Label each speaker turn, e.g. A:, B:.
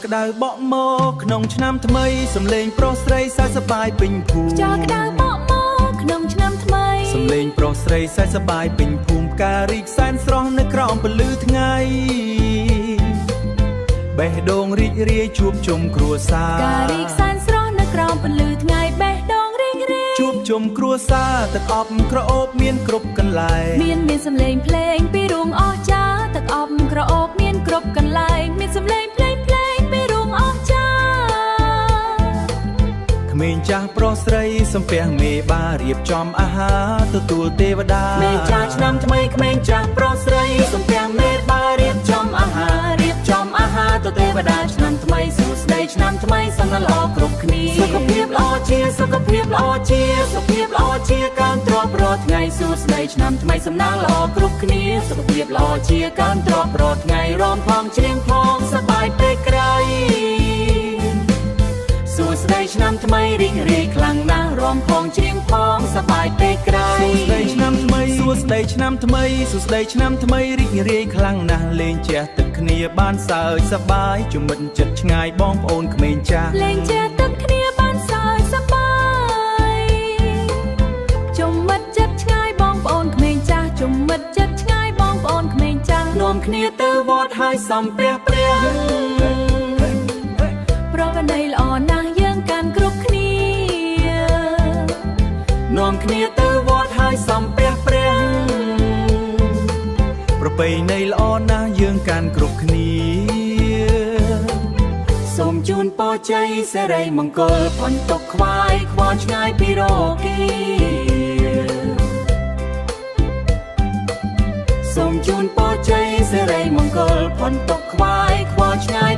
A: ក្តៅបក់មកក្នុងឆ្នាំថ្មីសំលេងប្រុសស្រីសើចសប្បាយពេញភូ
B: ខ្យល់
A: មិ
B: ក្តៅបក់មកក្នុងឆ្នាំថ្មី
A: សំលេងប្រុសស្រីសើចសប្បាយពេញភូមិផ្ការីកសែនស្រស់នៅក្រោមពន្លឺថ្ងៃបេះដូងរីករាយជួបជុំគ្រួសារ
B: ផ្ការីកសែនស្រស់នៅក្រោមពន្លឺថ្ងៃបេះដូងរីករាយ
A: ជួបជុំគ្រួសារទឹកអប់ក្រអូបមានគ្រប់កន្លែង
B: មានមានសំឡេងភ្លេងពីរូងអស្ចារ្យទឹកអប់ក្រអូបមានគ្រប់កន្លែងមានសំឡេងភ្លេងភ្លេងពីរូងអស្ចារ្យ
A: ក្មេងចាស់ប្រុសស្រីសំពះមេបារៀបចំអាហារទទួលទេវតា
C: ក្មេងចាស់ឆ្នាំថ្មីក្មេងចាស់ប្រុសស្រីសំពះមេបារៀបចំអាហាររៀបចំអាហារទៅទេវតាឆ្នាំថ្មីសួស្តីឆ្នាំថ្មីសំណាងល្អគ្រប់គ្នាសុខភាពល្អជាសុខភាពល្អជាសុខភាពល្អជាកើនទ្រព្យរាល់ថ្ងៃសួស្តីឆ្នាំថ្មីសំណាងល្អគ្រប់គ្នាសុខភាពល្អជាកើនទ្រព្យរាល់ថ្ងៃរំផងច្រៀងផងសប្បាយពេកក្រៃសួស្តីឆ្នាំថ្មីរីករាយខ្លាំងណាស់រំផងច្រៀងផងសប្បាយពេកក្រៃ
A: សួស្តីឆ្នាំថ្មីសួស្តីឆ្នាំថ្មីសួស្តីឆ្នាំថ្មីរីករាយខ្លាំងណាស់លេងជះទឹកគ្នាបានសើចសប្បាយជុំមិត្តចិត្តឆ្ងាយបងប្អូនក្មេងចាស់
B: លេងជះទឹកគ្នាបានសើចសប្បាយជុំមិត្តចិត្តឆ្ងាយបងប្អូនក្មេងចាស់ជុំមិត្តចិត្តឆ្ងាយបងប្អូនក្មេងចាស់
C: នាំគ្នាទៅវត្តហើយសំពះព្រះ
B: ប្រពៃណីល្អណាស់យើងកាន់គ្រប់គ្នា
C: នាំគ្នាទៅវត្តហើយសំពះព្រះ
A: ប្រពៃណីល្អណាស់យើងកាន់គ្រប់គ្នា
C: សូមជូនពរជ័យសិរីមង្គលផុនទុកខ្វាយខ្វល់ឆ្ងាយពីរោគាសូមជូនពរជ័យសិរីមង្គលផុនទុកខ្វាយខ្វល់ឆ្ងាយ